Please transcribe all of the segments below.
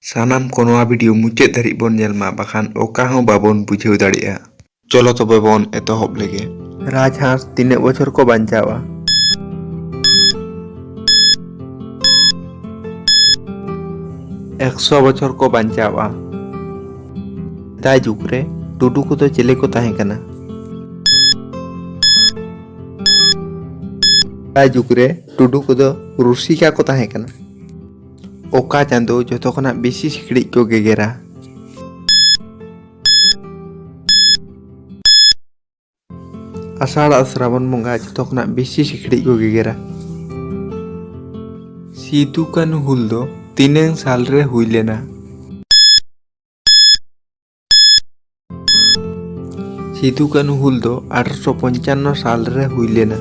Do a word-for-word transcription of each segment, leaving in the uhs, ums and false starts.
ᱥᱟᱱᱟᱢ ᱠᱚ ᱱᱚᱣᱟ ᱵᱷᱤᱰᱤᱭᱳ ᱢᱩᱪᱟᱹᱫ ᱫᱷᱟᱹᱨᱤᱡ ᱵᱚᱱ ᱧᱮᱞ ᱢᱟ, ᱵᱟᱠᱷᱟᱱ ᱚᱠᱟ ᱦᱚᱸ ᱵᱟᱵᱚᱱ ᱵᱩᱡᱷᱟᱹᱣ ᱫᱟᱲᱮᱭᱟᱜᱼᱟ᱾ ᱪᱚᱞᱚ ᱛᱚᱵᱮ ᱵᱚᱱ ᱮᱛᱚᱦᱚᱵ ᱞᱮᱜᱮ᱾ ᱨᱟᱡᱽᱦᱟᱸᱥ ᱛᱤᱱᱟᱹᱜ ᱵᱚᱪᱷᱚᱨ ᱠᱚ ᱵᱟᱧᱪᱟᱣᱟ? ᱮᱠᱥᱚ ᱵᱚᱪᱷᱚᱨ ᱠᱚ ᱵᱟᱧᱪᱟᱣᱟ᱾ ᱥᱮᱫᱟᱭ ᱡᱩᱜᱽ ᱨᱮ ᱴᱩᱰᱩ ᱠᱚᱫᱚ ᱪᱤᱞᱤ ᱠᱚ ᱛᱟᱦᱮᱸ ᱠᱟᱱᱟ? ᱥᱮᱫᱟᱭ ᱡᱩᱜᱽ ᱨᱮ ᱴᱩᱰᱩ ᱠᱚᱫᱚ ᱨᱩᱥᱤᱠᱟ ᱠᱚ ᱛᱟᱦᱮᱸ ᱠᱟᱱᱟ᱾ ᱚᱠᱟ ᱪᱟᱸᱫᱳ ᱡᱚᱛᱚ ᱠᱷᱚᱱᱟᱜ ᱵᱮᱥᱤ ᱥᱤᱠᱲᱤᱡ ᱠᱚ ᱜᱮᱜᱮᱨᱟ? ᱟᱥᱟᱲ ᱟᱨ ᱥᱨᱟᱵᱚᱱ ᱵᱚᱸᱜᱟ ᱡᱚᱛᱚ ᱠᱷᱚᱱᱟᱜ ᱵᱮᱥᱤ ᱥᱤᱠᱲᱤᱡ ᱠᱚ ᱜᱮᱜᱮᱨᱟ᱾ ᱥᱤᱫᱩ ᱠᱟᱹᱱᱦᱩ ᱦᱩᱞ ᱫᱚ ᱛᱤᱱᱟᱹᱝ ᱥᱟᱞ ᱨᱮ ᱦᱩᱭ ᱞᱮᱱᱟ? ᱥᱤᱫᱩ ᱠᱟᱹᱱᱦᱩ ᱦᱩᱞ ᱫᱚ ᱟᱴᱷᱨᱚᱥᱚ ᱯᱚᱧᱪᱟᱱᱱᱚ ᱥᱟᱞ ᱨᱮ ᱦᱩᱭ ᱞᱮᱱᱟ᱾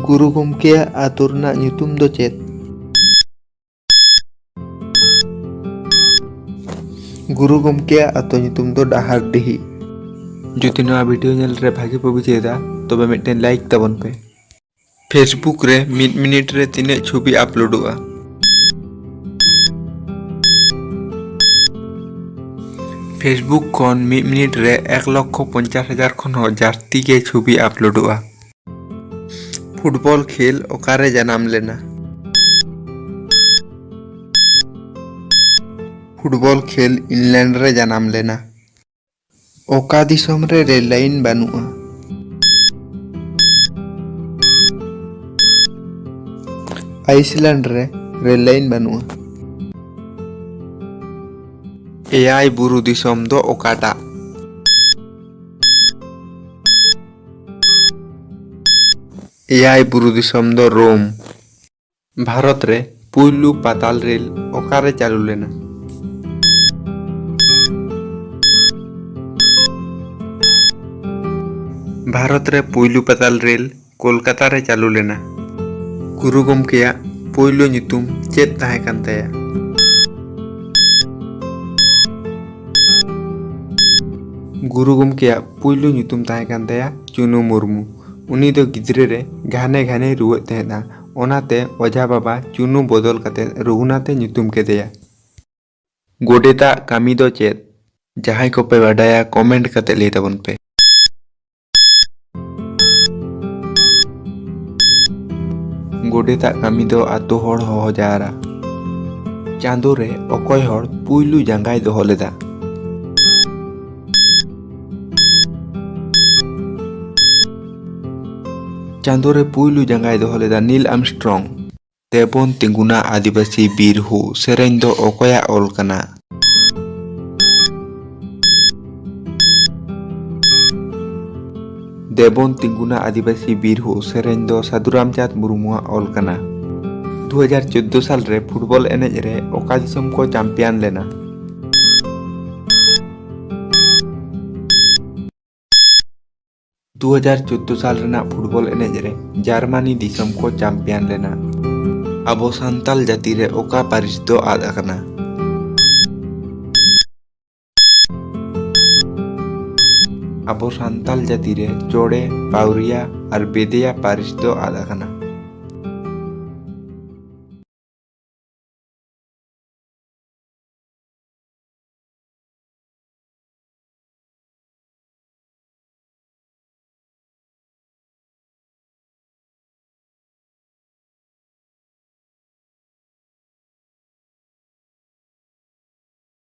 ᱜᱩᱨᱩ ᱜᱚᱢᱠᱮᱭᱟᱜ ᱟᱹᱛᱩ ᱨᱮᱱᱟᱜ ᱧᱩᱛᱩᱢ ᱫᱚ ᱪᱮᱫ? ᱜᱩᱨᱩ ᱜᱚᱢᱠᱮᱭᱟᱜ ᱟᱹᱛᱩ ᱧᱩᱛᱩᱢ ᱫᱚ ᱰᱟᱦᱟᱨᱰᱤᱦᱤ᱾ ᱡᱩᱫᱤ ᱱᱚᱣᱟ ᱵᱷᱤᱰᱤᱭᱳ ᱧᱮᱞ ᱨᱮ ᱵᱷᱟᱜᱮ ᱯᱮ ᱵᱩᱡᱷᱟᱹᱣ ᱮᱫᱟ, ᱛᱚᱵᱮ ᱢᱤᱫᱴᱮᱱ ᱞᱟᱭᱤᱠ ᱛᱟᱵᱚᱱ ᱯᱮ᱾ Facebook ᱨᱮ ᱢᱤᱫ ᱢᱤᱱᱤᱴ ᱨᱮ ᱛᱤᱱᱟᱹᱜ ᱪᱷᱚᱵᱤ ᱟᱯᱞᱳᱰᱚᱜᱼᱟ? Facebook ᱠᱷᱚᱱ ᱢᱤᱫ ᱢᱤᱱᱤᱴ ᱨᱮ ᱮᱠ ᱞᱚᱠᱠᱷᱚ ᱯᱚᱧᱪᱟᱥ ᱦᱟᱡᱟᱨ ᱠᱷᱚᱱ ᱦᱚᱸ ᱡᱟᱹᱥᱛᱤ ᱜᱮ ᱪᱷᱚᱵᱤ ᱟᱯᱞᱳᱰᱚᱜᱼᱟ᱾ ᱯᱷᱩᱴᱵᱚᱞ ᱠᱷᱮᱞ ᱚᱠᱟᱨᱮ ᱡᱟᱱᱟᱢ ᱞᱮᱱᱟ? ᱯᱷᱩᱴᱵᱚᱞ ᱠᱷᱮᱞ ᱤᱝᱞᱮᱱᱰ ᱨᱮ ᱡᱟᱱᱟᱢ ᱞᱮᱱᱟ᱾ ᱚᱠᱟ ᱫᱤᱥᱚᱢ ᱨᱮ ᱨᱮᱞ ᱞᱟᱭᱤᱱ ᱵᱟᱹᱱᱩᱜᱼᱟ? ᱟᱭᱤᱥᱞᱮᱱᱰ ᱨᱮ ᱨᱮᱞ ᱞᱟᱭᱤᱱ ᱵᱟᱹᱱᱩᱜᱼᱟ᱾ ᱮᱭᱟᱭ ᱵᱩᱨᱩ ᱫᱤᱥᱚᱢ ᱫᱚ ᱚᱠᱟᱴᱟᱜ? ᱮᱭᱟᱭ ᱵᱩᱨᱩ ᱫᱤᱥᱚᱢ ᱫᱚ ᱨᱳᱢ᱾ ᱵᱷᱟᱨᱚᱛ ᱨᱮ ᱯᱩᱭᱞᱩ ᱯᱟᱛᱟᱞ ᱨᱮᱞ ᱚᱠᱟᱨᱮ ᱪᱟᱹᱞᱩ ᱞᱮᱱᱟ? ᱵᱷᱟᱨᱚᱛ ᱨᱮ ᱯᱩᱭᱞᱩ ᱯᱟᱛᱟᱞ ᱨᱮᱞ ᱠᱳᱞᱠᱟᱛᱟ ᱨᱮ ᱪᱟᱹᱞᱩ ᱞᱮᱱᱟ᱾ ᱜᱩᱨᱩ ᱜᱚᱢᱠᱮᱭᱟᱜ ᱯᱩᱭᱞᱩ ᱧᱩᱛᱩᱢ ᱪᱮᱫ ᱛᱟᱦᱮᱸ ᱠᱟᱱ ᱛᱟᱭᱟ? ᱜᱩᱨᱩ ᱜᱚᱢᱠᱮᱭᱟᱜ ᱯᱩᱭᱞᱩ ᱧᱩᱛᱩᱢ ᱛᱟᱦᱮᱸ ᱠᱟᱱ ᱛᱟᱭᱟ ᱪᱩᱱᱩ ᱢᱩᱨᱢᱩ᱾ ᱩᱱᱤ ᱫᱚ ᱜᱤᱫᱽᱨᱟᱹ ᱨᱮ ᱜᱷᱟᱱᱮ ᱜᱷᱟᱱᱮᱭ ᱨᱩᱣᱟᱹᱜ ᱛᱟᱦᱮᱸᱫᱼᱟ, ᱚᱱᱟᱛᱮ ᱚᱡᱷᱟ ᱵᱟᱵᱟ ᱪᱩᱱᱩ ᱵᱚᱫᱚᱞ ᱠᱟᱛᱮ ᱨᱚᱜᱷᱩᱱᱟᱛᱷ ᱮ ᱧᱩᱛᱩᱢ ᱠᱮᱫᱮᱭᱟ᱾ ᱜᱚᱰᱮᱛᱟᱜ ᱠᱟᱹᱢᱤ ᱫᱚ ᱪᱮᱫ? ᱡᱟᱦᱟᱸᱭ ᱠᱚᱯᱮ ᱵᱟᱰᱟᱭᱟ, ᱠᱚᱢᱮᱱᱴ ᱠᱟᱛᱮ ᱞᱟᱹᱭ ᱛᱟᱵᱚᱱ ᱯᱮ᱾ ᱜᱚᱰᱮᱛᱟᱜ ᱠᱟᱹᱢᱤ ᱫᱚ ᱟᱛᱳ ᱦᱚᱲ ᱦᱚᱦᱚ ᱡᱟᱣᱨᱟ᱾ ᱪᱟᱸᱫᱳ ᱨᱮ ᱚᱠᱚᱭ ᱦᱚᱲ ᱯᱩᱭᱞᱩ ᱡᱟᱸᱜᱟᱭ ᱫᱚᱦᱚ ᱞᱮᱫᱟ? ᱪᱟᱸᱫᱳ ᱨᱮ ᱯᱩᱭᱞᱩ ᱡᱟᱸᱜᱟᱭ ᱫᱚᱦᱚ ᱞᱮᱫᱟ ᱱᱤᱞ ᱟᱨᱢᱥᱴᱨᱚᱝ᱾ ᱫᱮᱵᱚᱱ ᱛᱤᱸᱜᱩᱱᱟ ᱟᱹᱫᱤᱵᱟᱹᱥᱤ ᱵᱤᱨ ᱦᱳ ᱥᱮᱨᱮᱧ ᱫᱚ ᱚᱠᱚᱭᱟᱜ ᱚᱞ ᱠᱟᱱᱟ? ᱫᱮᱵᱚᱱ ᱛᱤᱸᱜᱩᱱᱟ ᱟᱹᱫᱤᱵᱟᱹᱥᱤ ᱵᱤᱨ ᱦᱳ ᱥᱮᱨᱮᱧ ᱫᱚ ᱥᱟᱹᱫᱷᱩ ᱨᱟᱢᱪᱟᱸᱫᱽ ᱢᱩᱨᱢᱩᱣᱟᱜ ᱚᱞ ᱠᱟᱱᱟ᱾ ᱫᱩ ᱦᱟᱡᱟᱨ ᱪᱳᱫᱽᱫᱳ ᱥᱟᱞ ᱨᱮ ᱯᱷᱩᱴᱵᱚᱞ ᱮᱱᱮᱡ ᱨᱮ ᱚᱠᱟ ᱫᱤᱥᱚᱢ ᱠᱚ ᱪᱟᱢᱯᱤᱭᱟᱱ ᱞᱮᱱᱟ? ᱫᱩ ᱦᱟᱡᱟᱨ ᱪᱳᱫᱽᱫᱳ ᱥᱟᱞ ᱨᱮᱱᱟᱜ ᱯᱷᱩᱴᱵᱚᱞ ᱮᱱᱮᱡ ᱨᱮ ᱡᱟᱨᱢᱟᱱᱤ ᱫᱤᱥᱚᱢ ᱠᱚ ᱪᱟᱢᱯᱤᱭᱟᱱ ᱞᱮᱱᱟ᱾ ᱟᱵᱚ ᱥᱟᱱᱛᱟᱞ ᱡᱟᱹᱛᱤ ᱨᱮ ᱚᱠᱟ ᱯᱟᱹᱨᱤᱥ ᱫᱚ ᱟᱫ ᱟᱠᱟᱱᱟ? ᱟᱵᱚ ᱥᱟᱱᱛᱟᱞ ᱡᱟᱹᱛᱤ ᱨᱮ ᱪᱚᱲᱮ, ᱯᱟᱣᱨᱤᱭᱟ ᱟᱨ ᱵᱮᱫᱮᱭᱟ ᱯᱟᱹᱨᱤᱥ ᱫᱚ ᱟᱫ ᱟᱠᱟᱱᱟ᱾